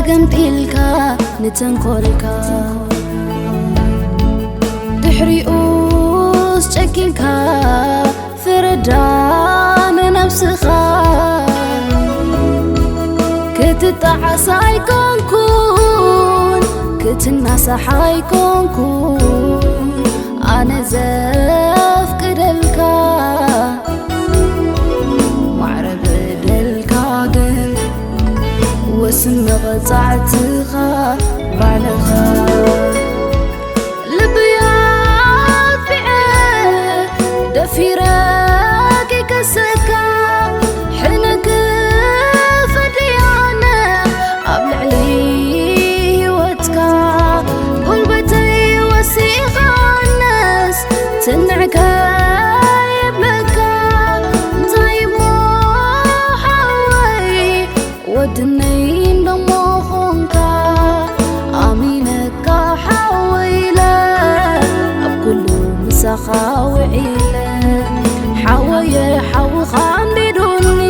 ገምጢልካ ንተንኮልካ ድሕሪኡስ ጨኪንካ ፍረዳ ንነብስኻ ክትጣዓስ ኣይኮንኩን ክትናሳሕ ኣይኮንኩን ኣነ ዘፍቅደልካ ማዕረ በደልካ ግን ወስን መቐጻዕትኻ ባዕልኻ ልብይ ኣጥፊዐ ደፊረ ከይከሰካ ሕነ ክፈድያነ ኣብ ልዕሊ ህይወትካ ጉልበተይ ወሲኻነስ ትንዕከ የብለካ እንታይ እሞ ሓወይ ወድነይ እንደሞ ኾንካ ኣሚነካ ሓወይ ኢለ ኣብ ኩሉ ምሳኻ ውዒለ ሓወየ ሓውኻ ኣንዲዱኒ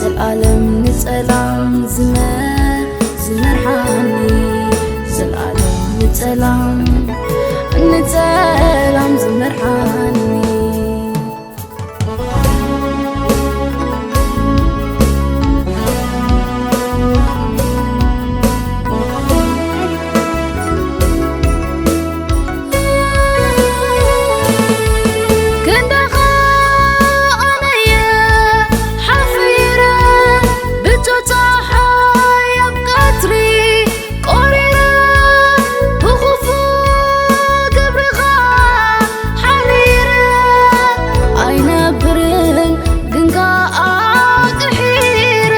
ዘልኣለም ንጸላም ዝመ ዝመርሓኒ ዘልኣለም ንጸላም ንጸላም ዝመርሓኒ ክንዳኻ ኣነየ ሓፊረ ብጮታ ሓያብ ቀትሪ ቆሪረ ብኽፉእ ግብርኻ ሓሪረ ኣይነብርን ግን ከኣ ቅሒረ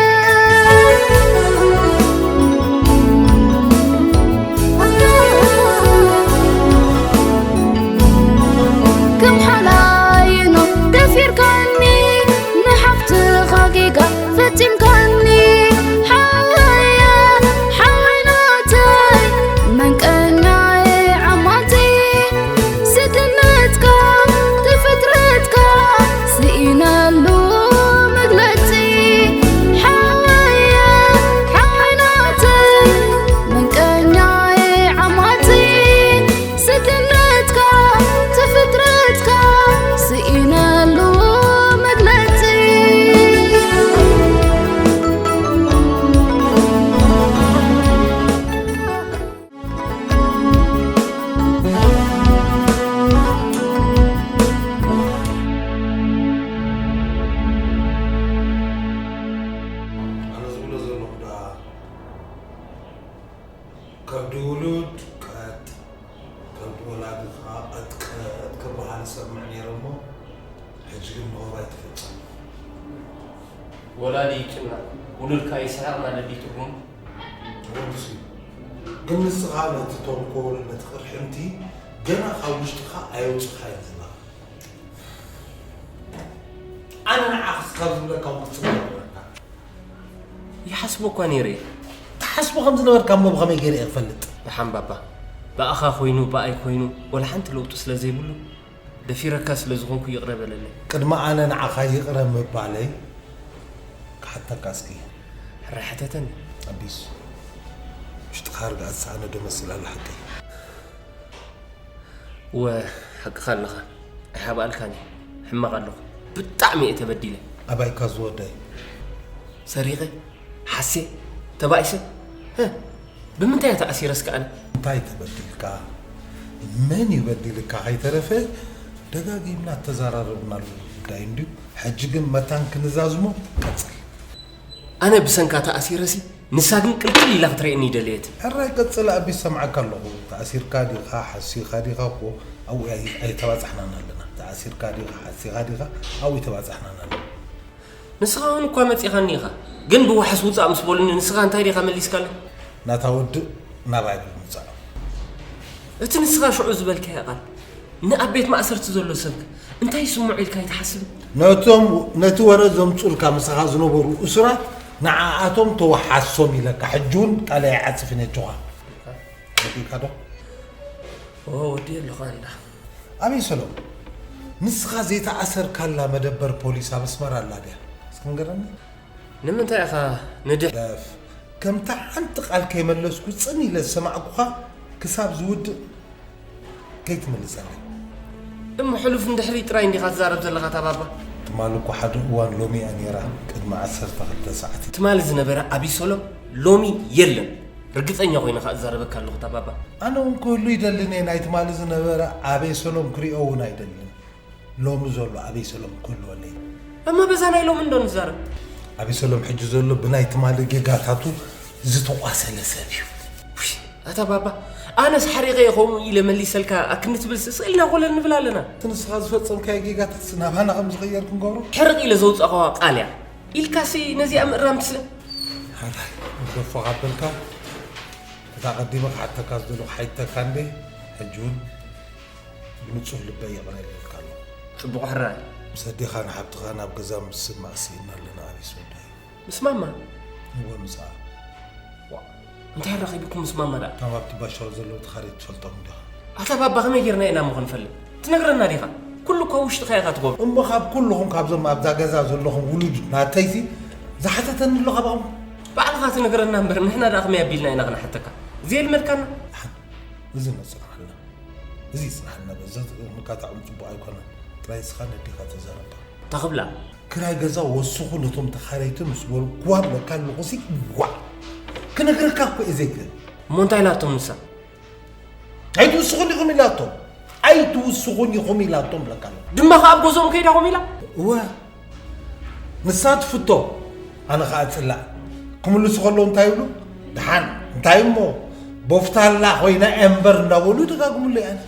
ከም ሓላይኖ ደፊርካኒ ንሓፍትኻ ጌጋ ፈጺምካኒ ሓወየ ሓወይ ናተይ መንቀኛየ ዓማቲ ስድነትካ ትፍጥረትካ ስኢነሉ መግለጺ ሓወየ ሓወይ ናተይ መንቀኛየ ዓማቲ ስድነትካ ትፍጥረትካ ስኢነሉ መግለጺ ኣነ ዝብሎ ዘለኹ ደኣ ከብዲ ውሉድ ቀጥ ከብዲ ወላዲ ኸዓ ቀጥቀጥ ክበሃል እሰምዕ ነይረ እሞ ሕጂ ግን ንሆባይ ተፈጸመ። ወላዲ ይጭነቕ ውሉድካ ይስሕቕ ማለት ድዩ ትርጉሙ? ወዱሲ ግን ንስኻ ነቲ ተንኮል ነቲ ቅርሕንቲ ገና ካብ ውሽጥኻ ኣየውፅኻዮን ዘለኻ። ኣነ ንዓኽስ ካብ ዝብለካ እውን ክትፅበ ኣለካ። ይሓስቦ እኳ ነይረ እየ። ትሓስቦ ከም ዝነበርካ እሞ ብኸመይ ገይረ እየ ክፈልጥ? ደሓን ባባ፣ ብኣኻ ኮይኑ ብኣይ ኮይኑ ወላ ሓንቲ ለውጢ ስለ ዘይብሉ ደፊረካ ስለ ዝኾንኩ ይቕረ በለለይ። ቅድሚ ኣነ ንዓኻ ይቕረ ምባለይ ክሓተካ እስኪ። ሕራይ ሕተተኒ። ኣቢስ፣ ውሽጥኻ ርግኣት ዝሰኣነ ዶ መስል ኣሎ ሓቀይ? እወ ሓቅኻ ኣለኻ ኣይሃብኣልካን እየ ሕማቕ ኣለኹ ብጣዕሚ እየ ተበዲለ ኣባይካ ዝወደይ ሰሪቐ ሓስየ ተባኢሰ ህ ብምንታይ እየ ተኣሲረ እስከ ኣነ እንታይ ተበዲልካ መን እዩ በዲልካ ከይተረፈ ደጋጊምና እተዘራረብናሉ ጉዳይ እንድዩ ሕጂ ግን መታን ክንዛዝሞ ቀጽል ኣነ ብሰንካ ተኣሲረሲ ንሳ ግን ቅልቅል ኢላ ክትርእየኒ ይደለየት። ሕራይ ቀጽል ኣቢ ይሰምዓካ ኣለኹ ተኣሲርካ ዲኻ ሓሲኻ ዲኻ እኮ ኣብኡ ኣይተባጻሕናን ኣለና ተኣሲርካ ዲኻ ሓሲኻ ዲኻ ኣብኡ ኣይተባጻሕናን ኣለና። ንስኻ እውን እኳ መጺኻኒ ኢኻ ግን ብዋሕስ ውጻእ ምስ በሉኒ ንስኻ እንታይ ዲኻ መሊስካለይ? ናታ ወድእ ናባይ ብምጻእ። እቲ ንስኻ ሽዑ ዝበልካዮ ቃል ንኣብ ቤት ማእሰርቲ ዘሎ ሰብከ እንታይ ይስምዖ ኢልካ ኣይትሓስብን? ነቶም ነቲ ወረ ዘምጹልካ ምሳኻ ዝነበሩ እሱራት ንዓኣቶም ተወሓሶም ኢለካ ሕጂ እውን ቃለይ ኣይዓጽፍን እየ ኣጆኻ። ወዲእካ ዶ? እወ ወዲኤ ኣለኹ ኣንዳ። ኣበይ ሰሎም ንስኻ ዘይተኣሰርካላ መደበር ፖሊስ ኣብ ኣስመራ ኣላ ድያ? እስኪ ንገረኒ። ንምንታይ ኢኻ ንድሕ ለፍ ከምታ ሓንቲ ቃል ከይመለስኩ ጽን ኢለ ዝሰማዕኩኻ ክሳብ ዝውድእ ከይትምልሰለይ። እሞ ሕሉፍ እንድሕሪ ጥራይ እንዲኻ ትዛረብ ዘለኻ ታባባ? ትማሊ እኮ ሓደ እዋን ሎሚ እያ ነይራ፣ ቅድሚ ዓሰርተ ክልተ ሰዓት። ትማሊ ዝነበረ ኣቢሰሎም ሎሚ የለን። ርግጸኛ ኮይነ ከኣ እዛረበካ ኣለኹ ታባባ። ኣነ እውን ክህሉ ይደልን እየ፣ ናይ ትማሊ ዝነበረ ኣቤሰሎም ክሪኦ እውን ኣይደልን። ሎሚ ዘሎ ኣቤሰሎም ክህልወለይ። እሞ በዛ ናይ ሎሚ እንዶ ንዛረብ። ኣቤሰሎም ሕጂ ዘሎ ብናይ ትማሊ ጌጋታቱ ዝተቋሰለ ሰብ እዩ። ውይ፣ ኣታ ባባ፣ ኣነስ ሓሪቐ እየ ከምኡ ኢለ መሊሰልካ ኣክኒ ትብል ስቕ ኢልና ኮለል ንብል ኣለና። እቲ ንስኻ ዝፈጸምካዮ ጌጋታትስ ናባና ከም ዝቕየር ክንገብሮ? ሕርቕ ኢለ ዘውጻእኳዋ ቃል እያ። ኢልካሲ ነዚኣ ምእራም ትስእ? ሓራይ፣ ገፎ ካበልካ፣ እታ ቀዲመ ክሓተካ ዝደለኹ ሓይተካ እንዴ፣ ሕጂ እውን ብንጹህ ልበይ ይቕረ ኢለልካ ኣለኹ። ጽቡቕ ሕራይ። ምስ ኣዴኻን ሓብትኻን ኣብ ገዛ ምስማዕ ስኢንና ኣለና ኣቢስ ወደይ። ምስ ማማ? እወ፣ ምስኣ። ዋ፣ እንታይ ኣራኺቡኩም ምስ ማማ ደኣ? እቶም ኣብቲ ባሻው ዘለዉ ተኻረይቲ ትፈልጦም ዲኻ? ኣታ ባባ ከመይ ጌርና ኢና እሞ ክንፈልጥ? ትነግረና ዲኻ? ኩሉ እኮ ኣብ ውሽጥኻ ኢኻ ትገብሮ። እሞ ካብ ኩልኹም ካብዞም ኣብዛ ገዛ ዘለኹም ውሉድ ናተይሲ ዝሓተተኒ ኣሎ ካባኹም? ባዕልኻ ትነግረና እምበር ንሕና ደኣ ከመይ ኣቢልና ኢና ክንሓተካ? ዘየልመድካና? ደሓን፣ እዚ ነጽንሓልና። እዚ ይጽንሓልና፣ በዛ ምካታዖም ጽቡቕ ኣይኮነን። ጥራይ እስኻ ነዴኻ ተዛረባ። እንታይ ክብላ? ክራይ ገዛ ወስኹ ነቶም ተኻረይቲ ምስ በልኩዋ ብለካ ኣለኹሲ፣ ዋእ! ክነግረካ እኮ እየ ዘይክእል። እሞ እንታይ ኢላቶም ንሳ? ኣይትውስኹን ኢኹም ኢላቶም። ኣይትውስኹን ኢኹም ኢላቶም ብለካ ኣለኹ። ድማ ከኣ ኣብ ገዝኦም ከይዳኹም ኢላ? እወ። ንሳ ትፍቶ፣ ኣነ ኸኣ እጽላእ። ክምልሱ ከለዉ እንታይ ይብሉ? ደሓን፣ እንታይ እሞ፣ ቦፍታላ ኮይና እምበር እንዳበሉ ይደጋግሙለይ። ኣነ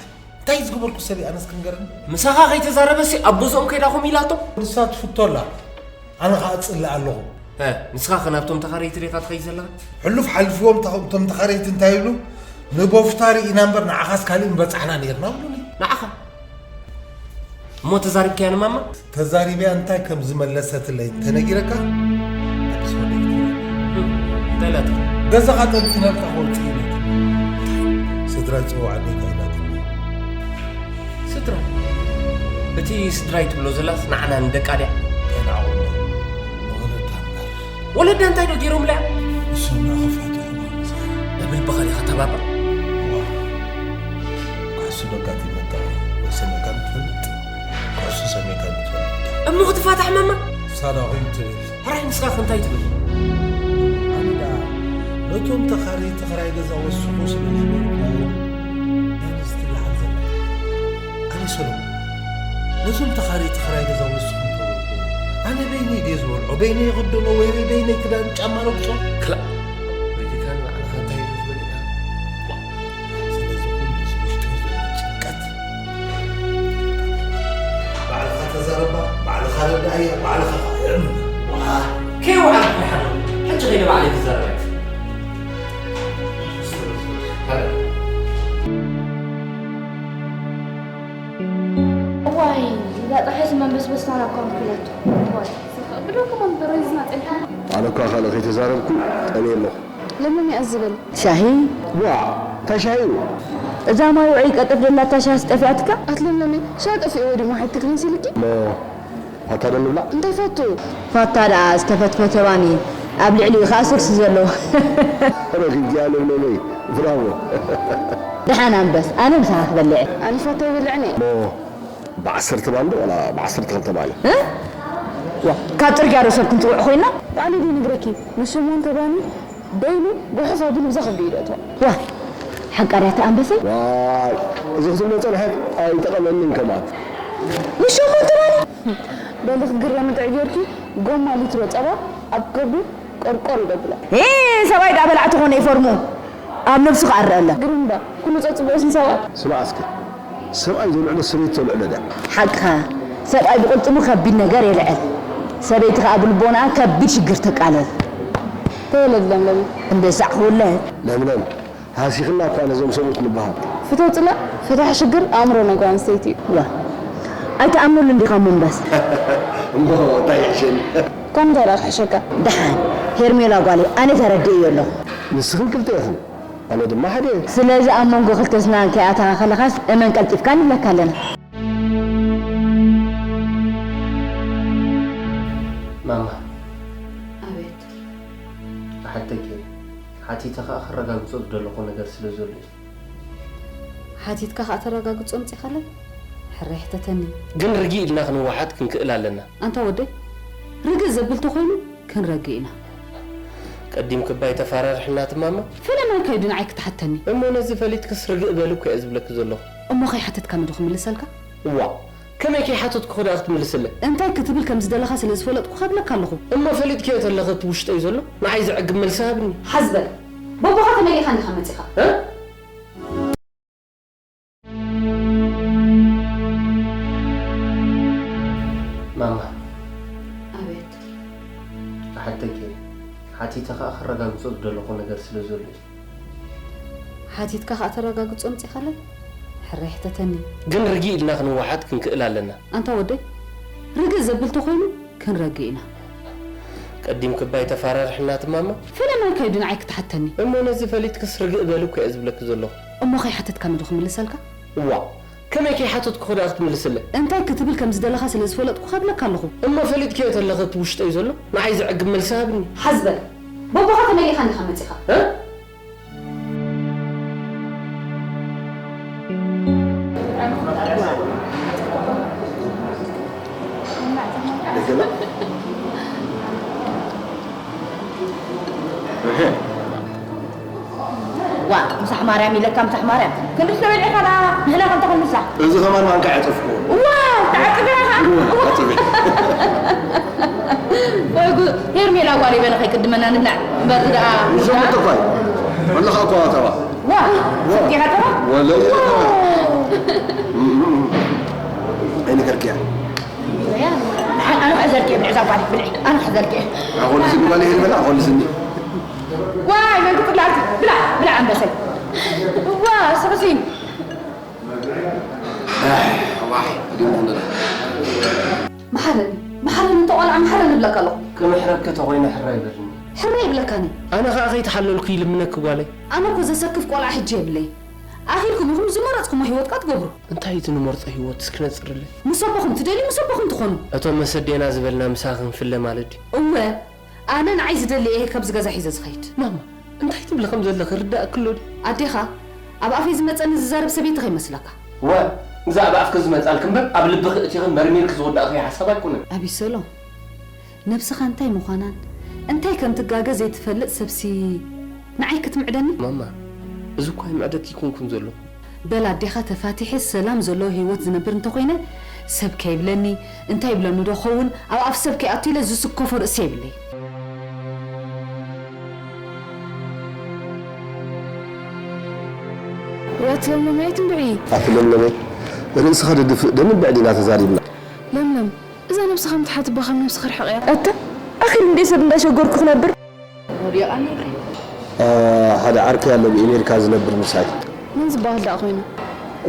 እንታይ ዝገበርኩ ሰብ እየ? ኣነስ ክንገረኒ። ምሳኻ ከይተዛረበሲ ኣብ ገዝኦም ከይዳኹም ኢላቶም? ንሳ ትፍቶ ኣላ፣ ኣነ ኸኣ እጽላእ ኣለኹ። እ፣ ንስኻ ኸ ናብቶም ተኻረይቲ ዲኻ ትኸይድ ዘለኻ? ሕሉፍ ሓልፍዎም፣ እቶም ተኻረይቲ እንታይ ይብሉ? ንቦፍታ ርኢና እምበር ንዓኻስ ካሊእ ምበጻሕና ነይርና ብሉኒ። ንዓኻ? እሞ ተዛሪብካያ ንማማ? ተዛሪበያ እንታይ ከም ዝመለሰትለይ እንተነጊረካ፣ ኣዲስ ወደይ ክትነግረኒ። እም፣ እንታይ ኢላትካ? ገዛኻ ጠንጢነልካ ክወጽእ ኢላትኒ። ስድራ ይጽውዓለይ ኢላትኒ። ስድራ? እቲ ስድራይ ትብሎ ዘላስ ንዓና ንደቃ ድያ? እንታይ ንዓኹም ዶ? ንወለዳ እምበር። ወለዳ እንታይ ዶ ገይሮምለያ? ንሶም ንዓኹም ፈቲሖም። እብል ብኸሊኻ ተባባ። እዋ። ኩዕሶ ዶ ኣጋጢመካ ወይ ሰሚዕካ ዶ ትፈልጥ? ኩዕሶ ሰሚዕካ ዶ ትፈልጥ? እሞ ክትፋታሕ ማማ? ሳዳ ኹም ትብል። ሕራይ ንስኻ ከ እንታይ ትብል? ኣነ ደኣ ነቶም ተኻረይቲ ክራይ ገዛ ወስኹ ስለ ዝበልኩ፣ እያ ነዚ ትለዓል ዘላ። ኣነ ሰሎሞን፣ ነዞም ተኻረይቲ ክራይ ገዛ ወስኹ እንተበልኩ፣ ኣነ በይነይ ድየ ዝበልዖ? በይነይ ይኽደኖ ወይ በይነይ ክዳን ጫማ ረግጾ? ክላእ፣ ሪኪታን ንባዕልኻ እንታይ ኢሉ ዝበለካ? ስለዚ ኩሉ እዚ ውሽጢ ዘሎ ጭንቀት ባዕልኻ ተዛረባ፣ ባዕልኻ ረዳእያ፣ ባዕልኻ ኸዓ እዕምና። ዋ፣ ከይወዓልኩ ይሓሉ። ሕጂ ከይደ ባዕለይ ክዛረብ። እዋይ፣ እዛ ጸሓይሲ መንበስበስታና እኳ ምኪነቶ። እዋይ። ብዶ ከማን በረዝና ጸኒሕና። ኣነ እኳ ካልእ ከይተዛረብኩ ጠምየ ኣለኹ። ለምለም እያ ዝብል። ሻሂ? ዋዕ፣ እንታይ ሻሂ እዩ? እዛ ማይ ውዑይ ቀጠፍ ደላታ ሻሂስ ጠፊኣትካ? ኣት ለምለመይ፣ ሻሂ ጠፊእዎ ድዩ ማይ ትክሪን ሲልኪ? እሞ ፋታ ዶ ንብላዕ? እንታይ ፈቱ? ፋታ ደኣ ዝተፈትፈተ ባኒ፣ ኣብ ልዕሊኡ ከኣ ስልሲ ዘለዎ። ረኺብኪያ ለምለመይ፣ ብራቮ። ደሓን ኣንበስ፣ ኣነ ምሳኻ ክበልዕ እየ። ኣነ ፋታ ይበልዕን እየ። እሞ ብዓሰርተ ባኒ ዶ ዋላ ብዓሰርተ ክልተ ባኒ? እ? ዋ፣ ካብ ጽርግያ ዶ ሰብ ክንጽውዕ ኮይና? ባዕለይ ድየ ነግረኪ፣ ምስ ሸሞንተ ባኒ ደይኑ ጉሕፍ ኣቢሉ ብዛ ከብዱ እዩ ዘእትዋ። ዋ፣ ሓቃ ድያ እታ ኣንበሰይ? ዋይ፣ እዚ ክትብሎ ጸንሐት ኣይጠቐመንን ከማን። ምስ ሸሞንተ ባኒ? በሊ ክግረሚ ጥዑይ ጌርኪ፣ ጎማ ሊትሮ ጸባ ኣብ ከብዱ ቆርቆር ይደብላ። ኤ፣ ሰብኣይ ደኣ በላዕቲ ኾነ ይፈርሙ። ኣብ ነብሱ ክኣርእ ኣለ። ግርም እባ፣ ኩሉ ጸጽብዑ ስም ሰብኣይ። ስማዕ እስከ፣ ሰብኣይ ዘልዕሎ ሰበይቲ ተልዕሎ ድያ? ሓቅኻ፣ ሰብኣይ ብቕልጽሙ ከቢድ ነገር የልዕል። ሰበይቲ ከኣ ብልቦናኣ ከቢድ ሽግር ተቃልል። ተወለድ ለምለም። እንደ ሳዕ ክውለድ። ለምለም፣ ሃሲኽና እኳ ነዞም ሰብኡት ንበሃል። ፍተው ጽላእ፣ ፈታሒ ሽግር ኣእምሮ ናይ ጓል ኣንስተይቲ እዩ። ዋ፣ ኣይትኣምነሉን ዲኻ መንበስ? እሞ እንታይ ይሕሸኒ? ካብ ምንታይ ደኣ ክሕሸካ? ደሓን፣ ሄርሜላ ጓለይ፣ ኣነ ተረዲኤዮ ኣለኹ። ንስኽን ክልተ ኢኽን፣ ኣነ ድማ ሓደ እየ። ስለዚ ኣብ መንጎ ክልተስና ከይኣተኻ ከለኻስ እመን ቀልጢፍካ ንብለካ ኣለና። ማማ። ኣቤት። ክሓተኪ እየ። ሓቲተ ከኣ ከረጋግጾ ዝደለኹ ነገር ስለ ዘሎ እዩ። ሓቲትካ ከኣ ተረጋግጾ ኣምጺኻለይ? ሕራይ ሕተተኒ። ግን ርግእ ኢልና ክንወሓጥ ክንክእል ኣለና። ኣንታ ወደይ፣ ርግእ ዘብል ተኾይኑ ክንረግእ ኢና። ቀዲምኪ እባ ኣይተፋራርሕና ትማማ። ፈለማይ ካይዱ ንዓይ ክትሓተኒ። እሞ ነዚ ፈሊጥክስ ርግእ በሊ እኮ እየ ዝብለኪ ዘለኹ። እሞ ከይሓተትካኒ ዶ ክምልሰልካ? እዋእ፣ ከመይ ከይሓተትኩኺ ደኣ ክትምልስለይ? እንታይ ክትብል ከም ዝደለኻ ስለ ዝፈለጥኩ ከብለካ ኣለኹ። እሞ ፈሊጥክዮ ተለኺ እቲ ውሽጠይ ዘሎ ንዓይ ዘዕግብ መልሲ ሃብኒ። ሓዝ በል። በቦኻ ተመሊኻ እንዲኻ መጺኻ። እ? ማማ። ኣቤት። ክሓተኪ እየ። ሓቲተ ከኣ ከረጋግጾ ዝደለኹ ነገር ስለ ዘሎ እዩ። ሓቲትካ ከኣ ተረጋግጾ ኣምጺኻለይ? ሕራይ ሕተተኒ። ግን ርግእ ኢልና ክንወሓጥ ክንክእል ኣለና። ኣንታ ወደይ፣ ርግእ ዘብል ተኾይኑ ክንረግእ ኢና። ቀዲምኪ እባ ኣይተፋራርሕና ትማማ። ፈለማይ ካይዱ ንዓይ ክትሓተኒ። እሞ ነዚ ፈሊጥክስ ርግእ በሊ እኮ እየ ዝብለኪ ዘለኹ። እሞ ከይሓተትካኒ ዶ ክምልሰልካ? እዋእ፣ ከመይ ከይሓተትኩኺ ደኣ ክትምልስለይ? እንታይ ክትብል ከም ዝደለኻ ስለ ዝፈለጥኩ ከብለካ ኣለኹ። እሞ ፈሊጥክዮ ተለኺ እቲ ውሽጠይ ዘሎ ንዓይ ዘዕግብ መልሲ ሃብኒ። ሓዝ በል። በቦኻ ተመሊኻ እንዲኻ መጺኻ። እ? ዋ፣ ምሳሕ ማርያም ኢለካ፣ ምሳሕ ማርያም። ክንድዚ ተበሊዕካ ደኣ ንሕና ክንተኹን ምሳሕ። እዚ ከማን ማንካ ኣዕጸፍክዎ። ዋ፣ ተዓጽበ ኢኻ። እወ፣ ዓጽበ። ወይ ጉድ፣ ሄርሜላ ጓለይ በለ ከይቅድመና ንብላዕ። እምበር ደኣ እዞም እኮ ኣይ፣ ወላኻ እኮ ኣተዋ። ዋ፣ ዋ። ስንት ኢኻ ተባ? ወለይ ዋ። ኣይነገርክያ። ኣነ ክሕዘልኪ እየ፣ ብልዒ እዛ ጓል፣ ብልዒ። ኣነ ክሕዘልኪ እየ። ኣኾልስኒ ጓል ይሄድ በላ፣ ኣኾልስኒ። ዋይ፣ መን ክጥላልኪ? ብላ፣ ብላ ኣንበሰይ። ዋ፣ ስሕሲን። ኣሕ፣ ዋይ፣ ድም ንላ። መሓረኒ፣ መሓረኒ፣ እንተ ቆልዓ መሓረኒ እብለካ ኣለኹ። ክምሕረኪ ተኾይነ ሕራይ በልኒ። ሕራይ ይብለካኒ። ኣነ ኸኣ ከይተሓለልኩ ይልምነኪ ጓለይ። ኣነ እኮ ዘሰክፍ ቆልዓ ሕጂ የብለይ። ኣኺልኩም ኢኹም ዝመረጽኩሞ ህይወትካ ትገብሩ። እንታይ እቲ ንመርጾ ህይወት እስኪ ነጽርለይ? ምስ ኣቦኹም ትደልዩ፣ ምስ ኣቦኹም ትኾኑ። እቶም መሰዴና ዝበልና ምሳኺ ክንፍለ ማለት ድዩ? እወ፣ ኣነ ንዓይ ዝደሊ እየ ካብዚ ገዛ ሒዘ ዝኸይድ። ማማ፣ እንታይ ትብሊ ከም ዘለኺ ርዳእኪ ኣሎ ድዩ? ኣዴኻ፣ ኣብ ኣፈይ ዝመጸኒ ዝዛረብ ሰበይቲ ከይመስለካ። እወ፣ ብዛዕባ ኣፍኪ ዝመጻልኪ እምበር ኣብ ልብኺ እቲኺ መርሚርኪ ዝወዳእኽዮ ሓሳብ ኣይኮነን። ኣቢሰሎም፣ ነብስኻ እንታይ ምዃናን እንታይ ከም ትጋገ ዘይትፈልጥ ሰብሲ ንዓይ ክትምዕደኒ? ማማ፣ እዚ እኳ ይምዕደኪ ኣይኮንኩን ዘለኹ። በል ኣዴኻ ተፋቲሐ ሰላም ዘለዎ ህይወት ዝነብር እንተኾይነ፣ ሰብ ከይብለኒ፣ እንታይ ይብለኒ ዶ ኸውን፣ ኣብ ኣፍ ሰብ ከይኣቱ ኢለ ዝስከፎ ርእሲ የብለይ። ወት ለምለመይ ትንብዒ። ኣቲ ለምለመይ፣ ርእስኻ ደድፍእ ደንብዕ ዲና ተዛሪብና። ለምለም፣ እዛ ነብስኻ ምትሓት እባ ካብ ነብስኺ ርሕቕ እያ። ኣታ፣ ኣኺል እንደ ሰብ እንዳሸገርኩ ክነብር። አ፣ ሓደ ዓርከይ ኣሎ ብኤሜሪካ ዝነብር ምሳይ። መን ዝበሃል ደኣ ኮይኑ?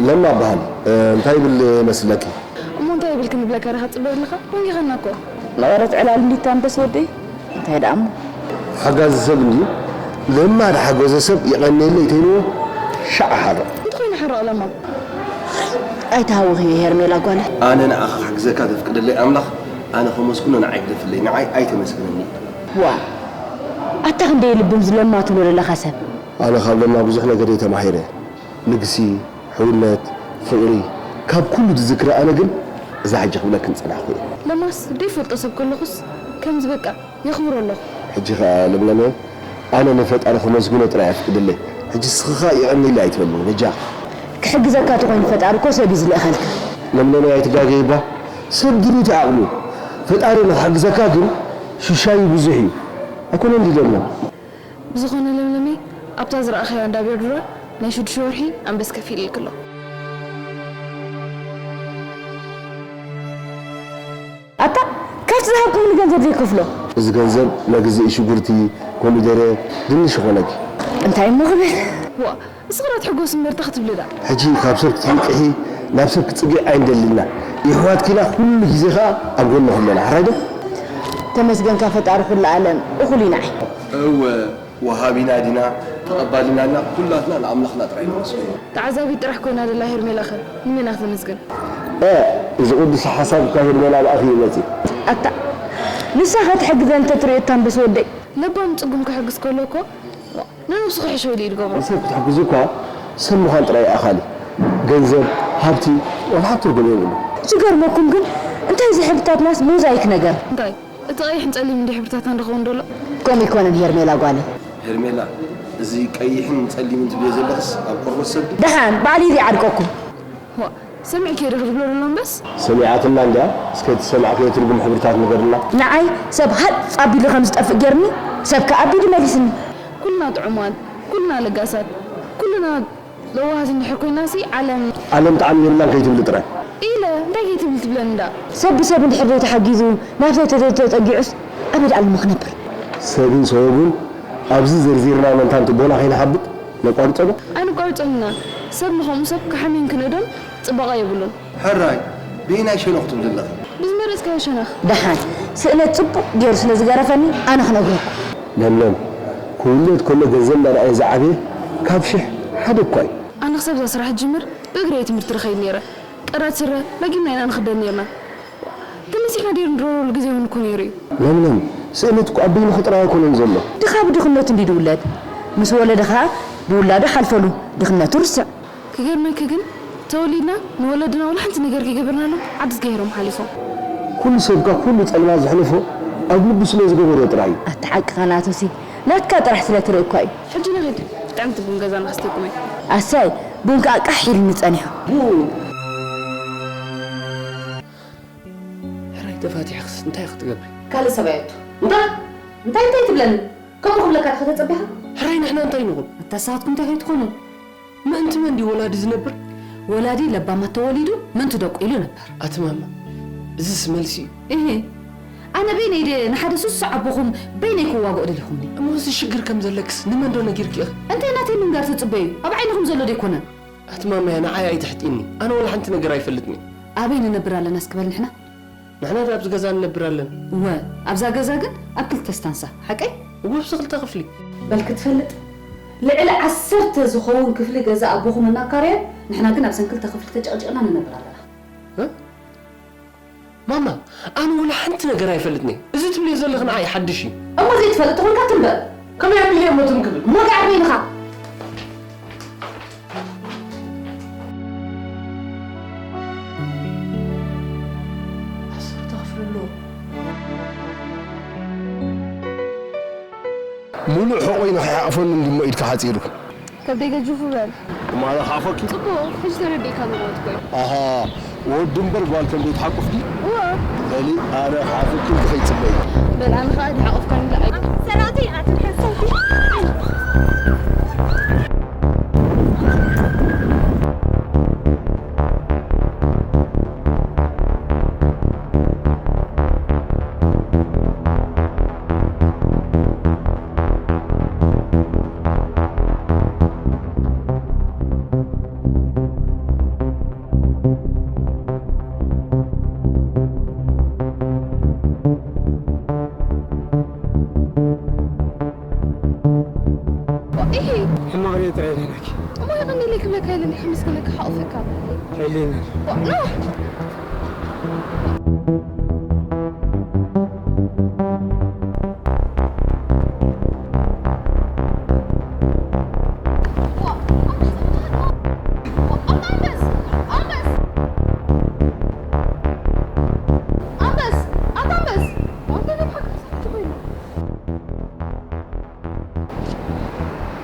ለማ በሃል። እ፣ እንታይ ይብል መስለኪ? እሞ እንታይ ይብል ክንብለካ ዲኻ ትጽበ ዘለኻ? ወጊኻና እኮ። መቐረት ዕላል እንዲታ ኣንበስ ወደይ። እንታይ ደኣ እሞ? ሓጋዚ ሰብ እንድዩ። ለማ ዝሓገዞ ሰብ የቐንየለይ ተይልዎ ሻዕ ሓርቕ። እንተኾይኑ ሓርቕ ለማ። ኣይትሃውኺ ሄርሜላ ጓለይ። ኣነ ንዓኺ ክሕግዘካ ዘፍቅደለይ ኣምላኽ ኣነ ከመስግኖ ንዓይ ግደፍለይ፣ ንዓይ ኣይተመስግነኒ። ዋ፣ ኣታ ክንደይ ልብም ዝለማ ትብሎ ዘለኻ ሰብ። ኣነ ካብ ለማ ብዙሕ ነገር እየ ተማሂረ። ልግሲ፣ ሕውነት፣ ፍቕሪ፣ ካብ ኩሉ ዝዝክረ ኣነ ግን እዛ ሕጂ ክብለክን ዝጸናሕኩ እየ። ለማስ ደይፈልጦ ሰብ ከለኹስ ከምዚ በቃ የኽብሮ ኣለኹ። ሕጂ ኸኣ ለምለመ፣ ኣነ ንፈጣሪ ክመስግኖ ጥራይ ኣፍቅድለይ። ሕጂ እስኺ ኸኣ የቐንየለይ ኣይትበልኒ፣ በጃኺ። ክሕግዘካ ተኾይኑ ፈጣሪ እኮ ሰብ እዩ ዝልእኸልካ። ለምለመ ኣይትጋገይባ፣ ሰብ ድሩት ዓቕሉ። ፈጣሪ ንኽሕግዘካ ግን ሽሻዩ ብዙሕ እዩ። ኣይኮነን ድዩ ለምለም? ብዝኾነ ለምለመይ፣ ኣብታ ዝረኣኻያ እንዳ ቤርዱራ ናይ ሽዱሽተ ወርሒ ኣንበስ ከፊለልኪ ኣለኹ። ኣታ፣ ካብቲ ዝሃብኩምኒ ገንዘብ ዘይከፍሎ። እዚ ገንዘብ መግዝኢ ሽጉርቲ፣ ኮሚደረ፣ ድንሽ ይኾነኪ። እንታይ እሞ ክብል? ዋ፣ እስኺ ዶ ትሕጎሲ እምበር እንታይ ክትብሊ ደኣ? ሕጂ ካብ ሰብ ክትርቅሒ፣ ናብ ሰብ ክትጽግዒ ኣይንደልን ኢና። የሕዋትኪ ኢና፣ ኩሉ ግዜ ኸኣ ኣብ ጎንኹም ኣለና። ሕራይ ዶ? ተመስገንካ ፈጣሪ ኩሉ ኣለም፣ እኹል ኢና። እወ። ወሃቢና ዲና ተቐባሊና ዲና፣ ኩላትና ንኣምላኽና ጥራይ ነመስግኖ። ተዓዛቢት ጥራሕ ኮይና ዘላ ሄርሜላኸ ንመን እያ ክተመስግን? እ፣ እዚ ቅዱስ ሓሳብ እኳ ሄርሜላ ብኣኺ እዩ መጺኡ። ኣታ፣ ንሳ ኸትሕግዘን እንተትርእዮ እታ ኣንበስ ወደይ። ለባም ጽጉም ክሕግዝ ከሎ እኮ ንነብሱ ክሕሾ ኢሉ እዩ ዝገብሮ። ንሰብ ክትሕግዙ እኳ ሰብ ምዃን ጥራይ ይኣኻል እዩ። ገንዘብ፣ ሃብቲ፣ ዋላ ሓንቲ ትርጉም የብሉ። ዝገርመኩም ግን እንታይ እዚ ሕብርታትናስ ሞዛይክ ነገር? እንታይ እቲ ቀይሕን ጸሊምን እንዲ ሕብርታትና ንኸውን ዶሎ? ከምኡ ኣይኮነን ሄርሜላ ጓለይ። ሄርሜላ፣ እዚ ቀይሕን ጸሊምን ትብልዮ ዘለኽስ ኣብ ቆርበት ሰብ ድዩ? ደሓን ባዕሊ እዚ ዓርቀኩም። ዋ፣ ሰሚዕክዮ ዶ ክትብሎ ዘሎ እምበስ? ሰሚዓትና እንድያ። እስከ እቲ ዝሰማዕክዮ ትርጉም ሕብርታት ንገርና። ንዓይ ሰብ ሃጽ ኣቢሉ ከም ዝጠፍእ ገይርኒ፣ ሰብ ከኣ ኣቢሉ መሊስኒ። ኩልና ጥዑማት፣ ኩልና ለጋሳት፣ ኩልና ለዋሃት እንድሕር ኮይናሲ ዓለም ዓለም ጣዕሚ የብላን ከይትብሊ ጥራይ። ኢለ እንታይ ከይትብል ትብለኒ እንዳ? ሰብ ብሰብ እንድሕር ዘይተሓጊዙ፣ ናብ ሰብ ተተ-፣ ተጸጊዑስ ኣበይ ደኣ ኣለሞ ክነብር? ሰብን ሰበቡን ኣብዚ ዘርዚርና መእንታን ትቦና ከይንሓብጥ ነቋርጾ ዶ? ኣይንቋርጾን ኢና። ሰብ ንኸምኡ ሰብ ክሓምዮን ክንእዶን ጽባቐ የብሉን። ሕራይ፣ በየናይ ሸነኽ ትብሊ ኣለኺ? ብዝመረጽካዮ ሸነኽ። ደሓን፣ ስእነት ጽቡቕ ገይሩ ስለ ዝገረፈኒ ኣነ ክነግረኩም። ለምለም፣ ክውለድ ከሎ ገንዘብ እንዳረኣየ ዝዓበየ ካብ ሽሕ ሓደ እኳ እዩ። ኣነ ክሳብ እዛ ስራሕ ትጅምር ብእግረይ እየ ትምህርቲ ዝኸይድ ነይረ። ቀዳድ ስረ ለጊምና ኢና ንኽደን ነይርና። ተመሲሕና ድዩ ንድረረሉ ግዜ እውን እኮ ነይሩ እዩ። ለምለም፣ ስእነት እኮ ኣብ በይንኹ ጥራይ ኣይኮነን ዘሎ። ድኻ ብድኽነቱ እንድዩ ዝውለድ። ምስ ወለደ ኸኣ ብውላዱ ሓልፈሉ ድኽነቱ ርስዕ። ክገርመኪ ግን ተወሊድና ንወለድና ወላ ሓንቲ ነገር ከይገበርናሎም ዓዲ ዝገይሮም ሓሊፎም። ኩሉ ሰብ ካብ ኩሉ ጸልማት ዘሕለፎ ኣብ ልቡ ስለ ዝገበሮ ጥራይ እዩ። ኣታ ሓቅኻ ናቱሲ፣ ናትካ ጥራሕ ስለ ትርኢ እኳ እዩ። ሕጂ ንኺድ፣ ጥዕምቲ ቡን ገዛና ከስተኩም እየ። ኣሰይ፣ ቡን ከኣ ቃሕ ኢሉኒ ጸኒሑ። ቡን? ሕራይ ተፋቲሕክስ እንታይ ክትገብሪ? ካልእ ሰብ ኣየቱ። እንታይ? እንታይ እንታይ ትብለኒ? ከምኡ ክብለካ ዲኻ ተጸቢኻ? ሕራይ ንሕና እንታይ ንኹን? ኣታ ንስኻትኩም እንታይ ከይትኾኑ? ምእንቲ መን ድዩ ወላዲ ዝነብር? ወላዲ ለባማት ተወሊዱ ምእንቲ ደቁ ኢሉ ነበር። ኣቲ ማማ፣ እዝስ መልሲ እዩ። እህ፣ ኣነ በይነይ ድየ ንሓደ ስሱዕ ኣቦኹም በይነይ ክዋግኦ ደሊኹምኒ? እሞ እዚ ሽግር ከም ዘለክስ ንመን ዶ ነጊርኪ ኢኺ? እንታይ ናተይ ምንጋር ትጽበዩ? ኣብ ዓይንኹም ዘሎ ዶ ኣይኮነን? ኣቲ ማማየ፣ ንዓይ ኣይትሕጢኒ። ኣነ ወላ ሓንቲ ነገር ኣይፈልጥን እየ። ኣበይ ንነብር ኣለና እስኪ በል ንሕና? ንሕና ዶ ኣብዚ ገዛ ንነብር ኣለና? እወ፣ ኣብዛ ገዛ ግን ኣብ ክልተ ስታንሳ፣ ሓቀይ? እወ፣ ኣብዚ ክልተ ክፍሊ። በል ክትፈልጥ፣ ልዕሊ ዓሰርተ ዝኸውን ክፍሊ ገዛ ኣቦኹም እናካረየ፣ ንሕና ግን ኣብዘን ክልተ ክፍሊ ተጨቕጪቕና ንነብር ኣለና። እ? ማማ፣ ኣነ ወላ ሓንቲ ነገር ኣይፈልጥን እየ። እዚ ትብልዮ ዘለኺ ንዓይ ሓድሽ እዩ። እሞ ዘይትፈልጥ ተኾንካ ትም በል። ከመይ ኣቢለ እየ እሞ ትም ክብል? እሞ ጋዕ በይንኻ። ዓሰርተ ክፍሊ ኣለዎ። ሙሉእ ሕቖይ ንኸይሓቕፈኒ እንዲሞ ኢድካ ሓጺሩ። ከብደይ ገጁፉ በል። እሞ ኣነ ክሓፎኪ? ጽቡቕ፣ ሕጂ ተረዲእካኒ ማለት እኮ እዩ። ኣሃ፣ ወዲ እምበር ጓል ከም ዘይትሓቁፍ ድዩ? እወ። በሊ፣ ኣነ ክሓፉኪ እንተኸይጽበይ። በል፣ ኣነ ኸኣ ድሓቑፍካኒ ደኣ ኣይደ- ሰራተይ ኣትንሐሰብኩ። ኢሂ። ሕማቕ ድየ ጥራይ ደይናኪ? እሞ የቐንየለይ ክብለካ ኢለ እንዲ ከመስግነካ ሓቑፈካ። የለን። ኖ።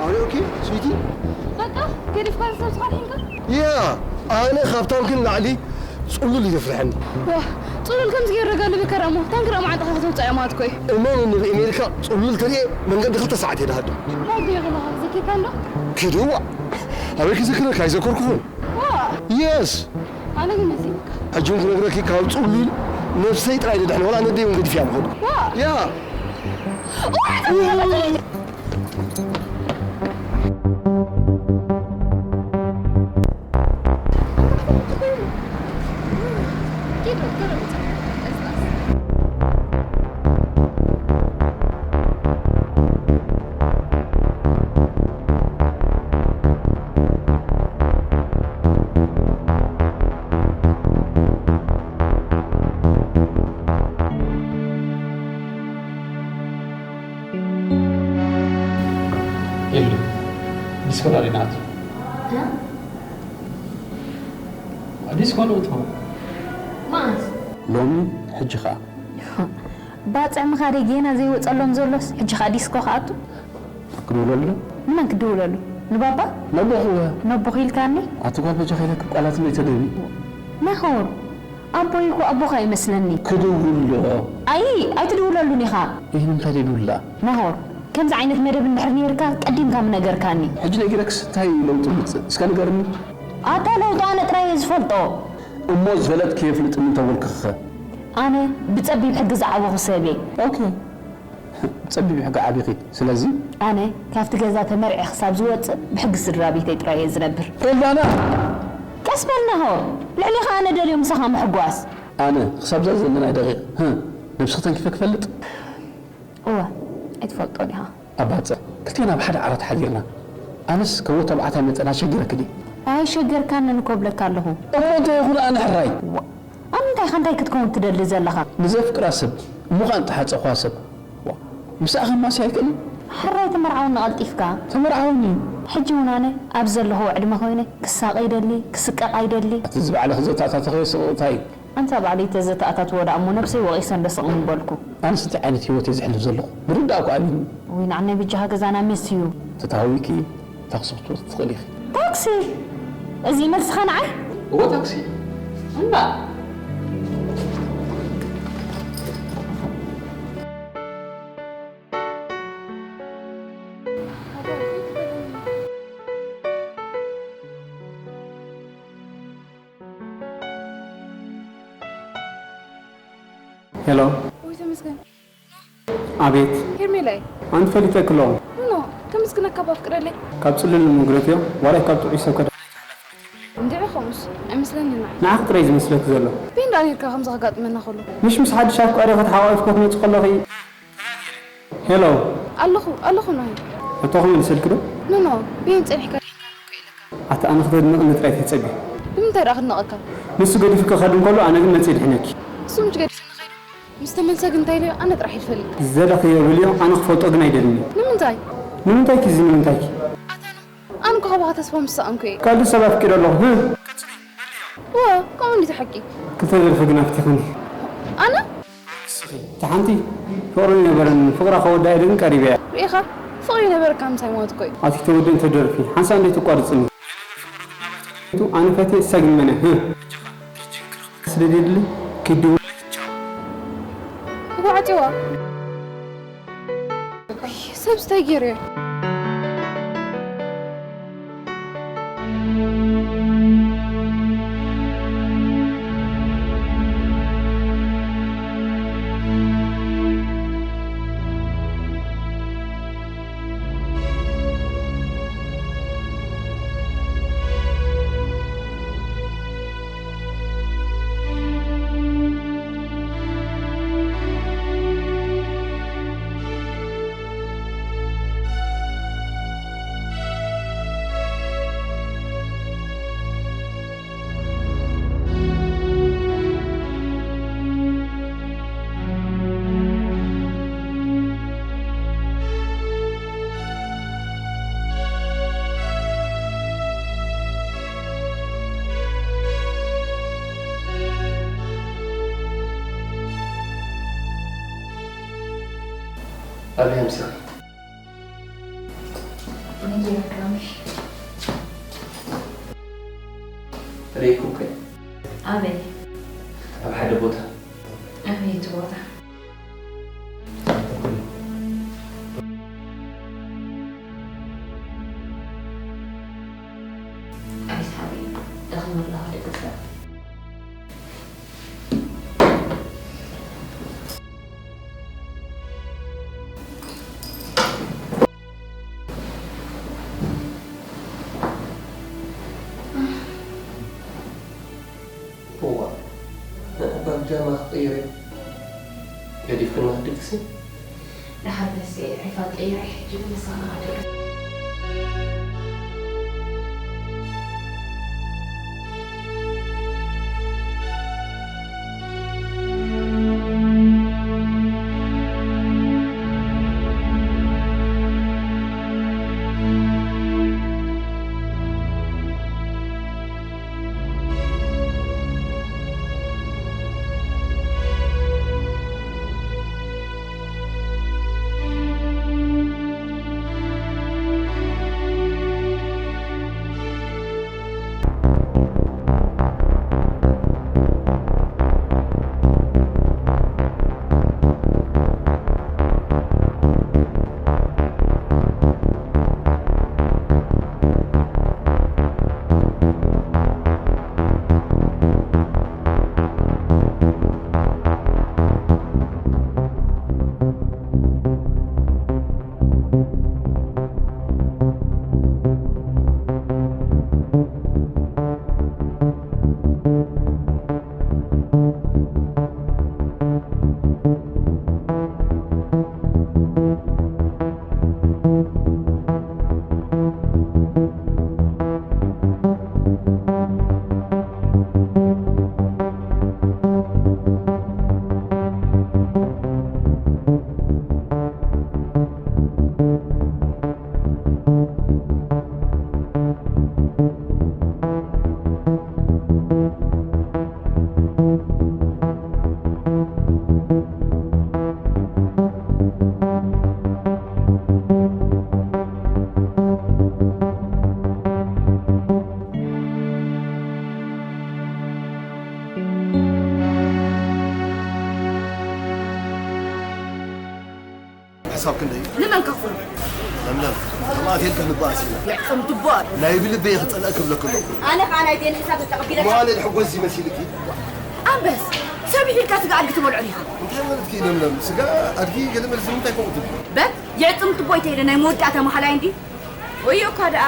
Are you okay, sweetie? በቃ፣ ገዲፍካ ንሰብስኻ ድሒንካ? ያ፣ ኣነ ካብ ታንኪ ንላዕሊ ጽሉል እዩ ዘፍርሐኒ። ዋ፣ ጽሉል ከምዚ ገይሩ ረጋልበካ ደኣ እሞ፣ ታንኪ ደኣ መዓንጣኻ ከተውጽኣ እያ ማለት እኮ እዩ። እመንኒ፣ ብኣሜሪካ ጽሉል ተሪኤ መንገዲ ክልተ ሰዓት እየ ዝሃድም። እንታይ ድዮ ዘለኻ? ዘኪርካ እንዶ? ክድዋ፣ ኣበይ ክዝክረካ? ኣይዘከርኩኹን። ዋ። የስ። ኣነ ግን መሲልካ። ሕጂ እውን ክነግረኪ፣ ካብ ጽሉል ነብሰይ ጥራይ ድድሕን፣ ዋላ ነደይ እውን ገዲፍያ ምኸዱ። ዋ። ያ። ዋ። ዲስኮ ዳኣ ዲና ኣቱ? ዲስኮ ንእትዎ። መዓስ? ሎሚ፣ ሕጂ ኸኣ። ባጽዕ ምኻደይ ጌና ዘይወጸሎም ዘሎስ፣ ሕጂ ኸኣ ዲስኮ ክኣቱ? ክድውለሉ? ንመን ክድውለሉ? ንባባ? ነቦኹ እወ። ነቦኹ ኢልካኒ? ኣቲ ጓል በጃኺ ኢለኪ ቃላት እሞ ኣይተድህቢ። ናሆር፣ ኣቦይ እኮ ኣቦኻ ይመስለኒ። ክድውሎ። ኣይ፣ ኣይትድውለሉን ኢኻ። ይህ ንምንታይ ደይድውላ? ናሆር፣ ከምዚ ዓይነት መደብ እንድሕር ነይርካ ቀዲምካ ምነገርካኒ። ሕጂ ነጊረክስ እንታይ ለውጢ ምጽእ? እስከ ንገርኒ። ኣታ ለውጢ ኣነ ጥራይ እየ ዝፈልጦ። እሞ ዝፈለጥኪ የፍልጥኒ እንተበልኩኺኸ? ኣነ ብጸቢብ ሕጊ ዝዓበኹ ሰብ እየ። ኦኬ። ብጸቢብ ሕጊ ዓቢኺ። ስለዚ ኣነ ካብቲ ገዛ ተመርዒ ክሳብ ዝወጽእ ብሕጊ ስድራ ቤተይ ጥራይ እየ ዝነብር። ኤልዳና! ቀስ በል ናሆር፣ ልዕሌኻ ኣነ ደልዮ ምሳኻ ምሕጓስ። ኣነ ክሳብ እዛ ዘለናይ ደቂቕ፣ ህ፣ ነብስኺ ተንኪፈ ክፈልጥ? እወ፣ ኣይትፈልጦን ኢኻ። ኣባጽዕ፣ ክልቴና ኣብ ሓደ ዓራት ሓዲርና። ኣነስ ከም ወዲ ተባዕታይ መጠን ኣሸጊረኪ ድየ? ኣይሸገርካንን እኮ እብለካ ኣለኹ። እሞ እንታይ ይኹን ኣነ ሕራይ? ዋ፣ ኣብ ምንታይ ኢኻ እንታይ ክትከውን ትደሊ ዘለኻ? ንዘፍቅራ ሰብ፣ እሞ ኸኣ እንተሓጸኹዋ ሰብ። ዋ፣ ምስኣ ከማሲ ኣይክእልን? ሕራይ ተመርዓውኒ ቀልጢፍካ። ተመርዓውኒ። ሕጂ እውን ኣነ ኣብ ዘለኹዎ ዕድመ ኮይነ ክሳቐ ይደሊ፣ ክስቀቕ ኣይደሊ። እቲ እዚ ባዕልኺ ዘተኣታተኽዮ ስቕቕታ እዩ። ኣንታ ባዕለይ ተዘተኣታትዎ ደኣ እሞ ነብሰይ ወቒሰ እንዶ ስቕ ምበልኩ። ኣነስ እንታይ ዓይነት ህይወት እየ ዘሕልፍ ዘለኹ? ምርዳእ እኮ ኣብዩኒ። ውይ ንዓናይ በጃኻ ገዛና መሲዩ። ተታሃዊኪ ታክሲ ክትወስዲ ትኽእሊ ኢኺ። ታክሲ? እዚ መልስኻ ንዓይ? እወ ታክሲ። እምባ። ሄሎ። ወይ ተመስገን። ኣቤት። ሄርሜላ እየ። ኣንቲ ፈሊጠኪ ኣለኹ። ኖ፣ ኖ፣ ከመስግነካ እባ ፍቅረለይ። ካብ ጽሉል ንምጉረት እዮ፣ ዋላ ካብ ጥዑይ ሰብ ከድሕነኪ ሓላፍነት የብለይን። እንድዒ ከምኡስ ኣይመስለንን ንዓይ። ንዓኺ ጥራይ ዝመስለኪ ዘሎ። በይን ደኣ ነይርካ ከምዚ ከጋጥመና ከሎ? ምሽ ምስ ሓድሽ ኣፍቃሪኺ ተሓቋቒፍኪ ክትመጺ ከለኺ። ሄሎ። ኣለኹ፣ ኣለኹ ናሂ። ሕቶኺ መሊሰልኪ ዶ? ኖ፣ ኖ፣ በይን ጸኒሕካ ደሒንካ ኣለኩ ኢለካ። ኣቲ ኣነ ክተድንቕኒ ጥራይ ተጸቢ። ንምንታይ ደኣ ክድንቐካ? ንሱ ገዲፉ ክኸድ እንከሎ ኣነ ግን መጺእ ድሕነኪ። እሱ ምሽ ገዲፉ ንኸይዱ? ምስ ተመልሰ ግን እንታይ ኢለዮ? ኣነ ጥራሕ ይፈልጥ። ዝደለኽዮ በልዮ፣ ኣነ ክፈልጦ ግን ኣይደልን እየ። ንምንታይ? ንምንታይኪ እዚ ንምንታይኪ? ኣታ ኖ፣ ኣነ እኮ ካባኻ ተስፋ ምስ ሰኣንኩ እየ። ካልእ ሰብ ኣፍቂረ ኣለኹ። ህ? እወ፣ ከምኡ እንዲዩ እቲ ሓቂ። ክልተ ደርፊ ግን ኣፍቲኽኒ። ኣነ? ንስኺ፣ እታ ሓንቲ ፍቕሪ ኣይነበረንን፣ ፍቕራ ከወድኣ ኢለ ግን ቀሪበያ። ርኢኻ? ፍቕሪ ይነበረካ ምሳይ ማለት እኮ እዩ። ኣቲ ተወዲ እንተ ደርፊ፣ ሓንሳእ እንዶ ኣይተቋርጽኒ። ኣነ ፈትየ፣ እሳ ግን መን እያ? ህ? ስለ ዘየድሊ ክድውል። ቻው። እኮ ዓጽዋ። ሰብስ እንታይ ገይሩ እየ? ኣብርሃም ስኻ። ርኢኹም ከ? ኣበይ? ኣብ ሓደ ቦታ። ኣበይ እቲ ቦታ? ኣቤት ሓወይ፣ ደኺመ ኣለኹ ደቂ ሰብ። እዋ፣ እባ ብጃማ ክቕይር እየ። ገዲፍክና ድግሲ? ደሓር ደስ ዒፋ ቀይረ፣ ሕጂ ግን ንስኻ ኢኻ ትድግስ። ክሳብ ክንደይ? ንመን ከኽፍሎ? ለምለም፣ ከምኣት የልካ ንበኣስ ኢና። የዕጽም ትቦ። ናይ ብልበይ ክጸልኣክ እብለክ ኣለኹ። ኣነ ኸኣ ናይ ዜን ሕሳብ ተቐቢለ። መዋለ ሕጎስ እዚ መሲልኪ? ኣንበስ፣ ሰብ ኢልካ ስጋ ኣድጊ ትበልዖ ዲኻ? እንታይ ማለትኪ ለምለም? ስጋ ኣድጊ ገለ መለ ንምንታይ ከምኡ ትብሊ? በት፣ የዕጽም ትቦ ይተይደ ናይ መወዳእታ መሓላይ እንዲ። ወዮ እኳ ደኣ።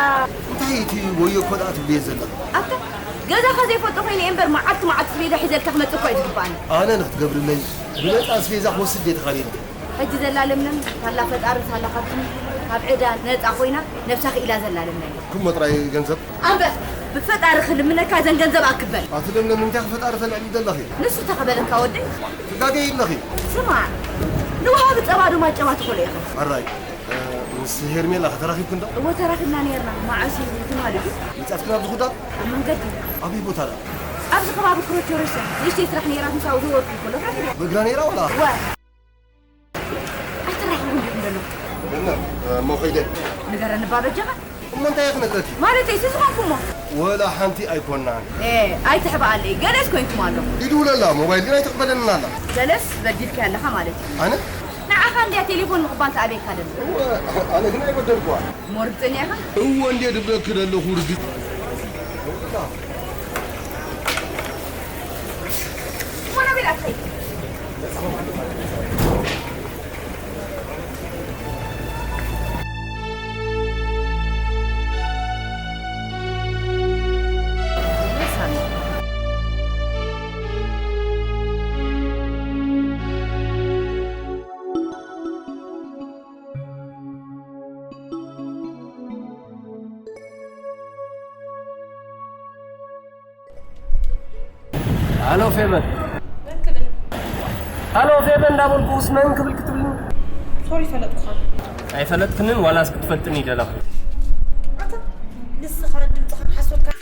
እንታይ እቲ ወዮ እኮ ደኣ ትብልዮ ዘለኺ? ኣታ፣ ገዛኻ ዘይፈልጦ ኮይነ እየ እምበር፣ መዓልቲ መዓልቲ ኣስቤዛ ሒዘልካ ክመጽእ እኮ እዩ ዝግባኣኒ። ኣነ ንኽትገብርለይ፣ ብነጻ ኣስቤዛ ክወስድ ድየ ተኻሪነ? ሕጂ ዘላ ለምለም፣ ሳላ ፈጣሪ ሳላ ካብቲ ካብ ዕዳ ነጻ ኮይና፣ ነብሳ ክኢላ ዘላ ለምለም። ክሞ ጥራይ ገንዘብ? ኣንበር፣ ብፈጣሪ ክልምነካ ዘን ገንዘብ ኣክበል። ኣቲ ለምለም፣ እንታይ ፈጣሪ ተልዕሊ ዘለኺ? ንሱ ተኸበለካ ወደይ። ትጋገይ ኣለኺ። ስማዕ፣ ንውሃቢ ጸባ ዶ ማጨባ ትኾሎ ኢኻ? ኣራይ፣ እ፣ ምስ ሄርሜላ ከተራኺብክን ዶ? እወ፣ ተራኺብና ኔርና። መዓስ እዩ ትማሊ ድዩ? መጻፍክን ኣብዚ ኹዳ? ኣብ መንገዲ። ኣበይ ቦታ ደኣ? ኣብዚ ከባቢ ክሮቾ ሬስቶራንት። ንእሽተይ ስራሕ ኔራት ምሳኡ ዝወርዱ ከሎ ረኺብያ። ብእግራ ኔራ ወላ? እወ። ኣይትራኸቡ እንዲኹም ዘለኹም። እና፣ እሞ ኸይደ። ንገረኒ እባ በጃኻ። እሞ እንታይ እየ ክነግረኪ? ማለተይ፣ እዚ ዝኾንኩሞ። ወላ ሓንቲ ኣይኮናን። ኤ፣ ኣይትሕብኣለይ። ገለስ ኮይንኩም ኣለኹም። ይድውለላ፣ ሞባይል ግን ኣይትቕበለንን ኣላ። ገለስ በዲልካያ ኣለኻ ማለት እዩ። ኣነ? ንዓኻ እንድያ ቴሌፎን ምቕባል ተኣብየካ ደሎ። እወ፣ ኣነ ግን ኣይበደልኩዋን። እሞ ርግጸኛ ኢኻ? እወ፣ እንድየ ድብለኪ ደለኹ ርግጽ። እሞ ናበይ ደኣ ትኸይድ? ሃሎ ፌበን። መን ክብል? ሃሎ ፌበን እንዳበልኩስ መን ክብል ክትብልኒ? ሶሪ፣ ፈለጥኩኻ። ኣይፈለጥክንን ዋላስ ክትፈልጥኒ ይደለኹ? ኣታ ንስኻ ድምፅኻ ሓሶት ካዛ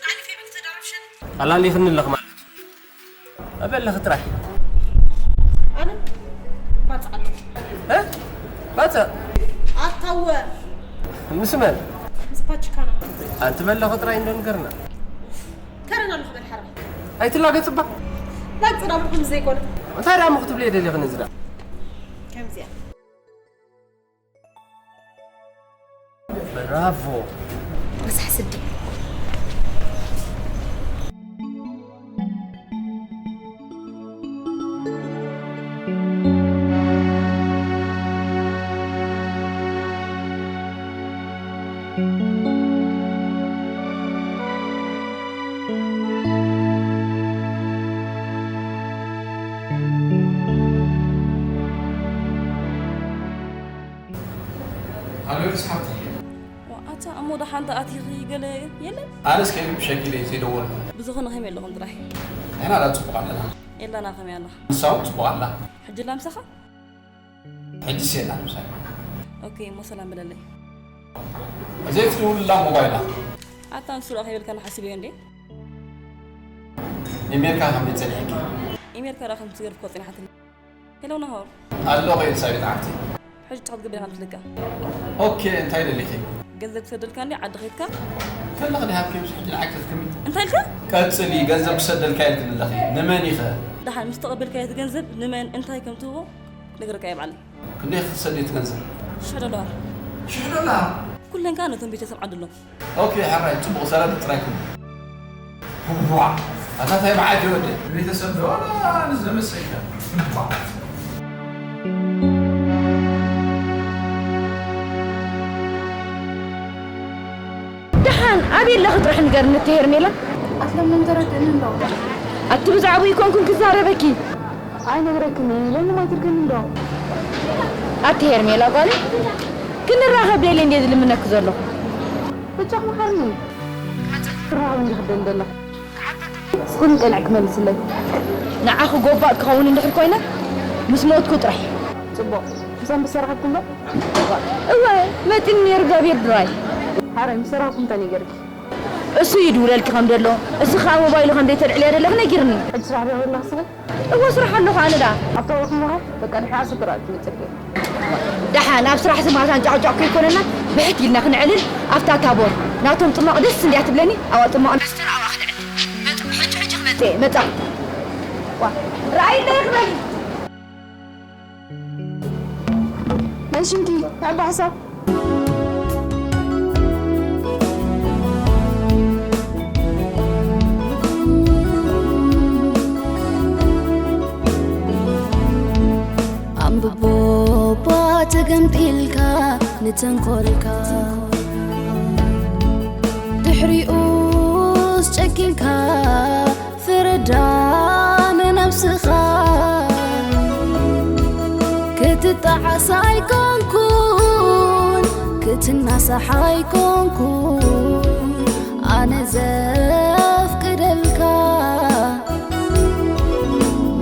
ንዓሊ ፌበን ክተዳርብ ሸን። ኣላሊኽኒ ኣለኽ ማለት። ኣበለኺ ጥራሕ። ኣነ ባጽዕ ኣለኹ። እ? ባጽዕ? ኣታወ። ምስ መን? ምስ ፓችካና። ኣንቲ በለኺ ጥራይ እንዶ ንገርና። ከረን ኣለኹ በል ሓራ። ኣይትላገጽ እባ። ላግጽ ዳሞ ከም ዘይኮነ። እንታይ ዳሞ ክትብልዮ ደሊኺ ነዚ ዳ? ከምዚኣ። ብራቮ። ረሳሕ ስዲ። ሃሎ፣ ዮናስ ሓፍተይ። ዋ፣ ኣታ እሞ ደሓን ተኣቲኺ ገለ የለን? ኣነስ ከይዱ ብሸኪለ እዩ ዘይደወልኩ። ብዝኾነ ከመይ ኣለኹም ጥራይ? ንሕና ዳ ጽቡቕ ኣለና። ኤላና ከመይ ኣላ? ንሳ እውን ጽቡቕ ኣላ። ሕጂ ኣላ ምሳኻ? ሕጂስ የላን ምሳይ። ኦኬ፣ እሞ ሰላም በለለይ። ዘይትድውልላ ሞባይላ። ኣታ ንሱ ደኣ ከይበልካኒ ሓሲበዮ እንዴ? ኢሜልካ ከመይ ጸኒሕኪ? ኢሜልካ ደኣ ከም ትገርፍኮ ጸኒሓትኒ። ሄሎ ናሆር። ኣለኹ ኤልሳቤጥ ሓፍተይ። ሕጂ እንታይ ክትገብር ኢኻ ምስልካ? ኦኬ፣ እንታይ ደሊኺ? ገንዘብ ክሰደልካ እንዲ ዓዲ ኸይድካ? ከለኺ ዲሃብኪ ምስ ሕጂ ንዓይ ክትልክሚ? እንታይ ኢልካ? ቀጽሊ፣ ገንዘብ ክሰደልካ ኢልክኒ ኣለኺ። ንመን ኢኸ? ደሓን ምስ ተቐበልካዮ እቲ ገንዘብ ንመን እንታይ ከም ትህቦ ክነግረካ እየ ባዕለይ። ክንደይ ክትሰዲ እቲ ገንዘብ? ሽሕ ዶላር። ሽሕ ዶላር? ኩለን ከኣ ነቶም ቤተሰብ ዓድሎም። ኦኬ፣ ሕራይ፣ ጽቡቕ፣ ሰላም ጥራይ ኩን። ዋ፣ ኣታ ታይ መዓት እዩ ወደ? ቤተሰብ ዶ? ዋላ ንዘመሰልካ። ዋ። ደሓን፣ ኣበይ ኣለኺ ጥራሕ ንገርኒ፣ እቲ ሄርሜላ? ኣትለምለም ተረድእኒ እንዶ። ኣቲ ብዛዕባኡ ኣይኮንኩን ክዛረበኪ። ኣይነግረክን እየ፣ ለምለም ኣይትርከኒ እንዶ። ኣቲ ሄርሜላ ጓለይ፣ ክንራኸብ ደልየ እንድየ ዝልምነኪ ዘለኹ። በጃኺ መሓርኒ። ክራኸብ እንዲኺ ደሊ ዘለኺ። እስኹን ቀንዕ ክመልስለይ። ንዓኺ ጎባጥ ክኸውን እንድሕር ኮይነ፣ ምስ ሞትኩ ጥራሕ። ጽቡቕ። ምስ ኣንበሳ ረኸብኩም ዶ? እወ፣ መጺኒ ነይሩ እግዚኣብሔር ድራይ። ሓራይ፣ ምስ ረኸብኩም እንታይ ነይገርኪ? እሱ ይድውለልኪ ከም ደሎ፣ እሱ ኸኣ ሞባይሉ ከም ዘይተልዕልያ ደለኺ ነጊርኒ። ሕጂ ስራሕ ዶ ኣለኺ ስለ? እወ፣ ስራሕ ኣለኹ ኣነ ደኣ። ኣብታ ወርሒ መርዓ፣ በቃ፣ ድሕሪ ዓሰርተ ደቂቕ ትመጽእ። ደሓን፣ ኣብ ስራሕ ስማት ኣንጫቕጫቕ ከይኮነና፣ ብሕት ኢልና ክንዕልል፣ ኣብታ ታቦር፣ ናቶም ጽማቕ ደስ እንድያ ትብለኒ፣ ኣብኣ ጽማቕ ነስተን ኣብኣ ክንዕልል። መጽ-፣ ሕጂ፣ ሕጂ ክመጽእ እየ፣ መጻኹ። ዋ፣ ረኣይለይ ክበሊ። ሽንኪ፣ ሕባ ሓሳብ። ኣንብቦ እባ ተገምጢልካ ንተንኮልካ፣ ድሕሪኡስ ጨኪንካ ፍረዳ ንነብስኻ። ክትጠዓስ ኣይኮንኩን፣ ክትናሳሕ ኣይኮንኩን ኣነ ዘፍቅደልካ።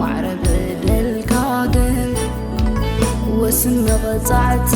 ማዕረ በደልካ ግን ወስን መቐጻዕቲ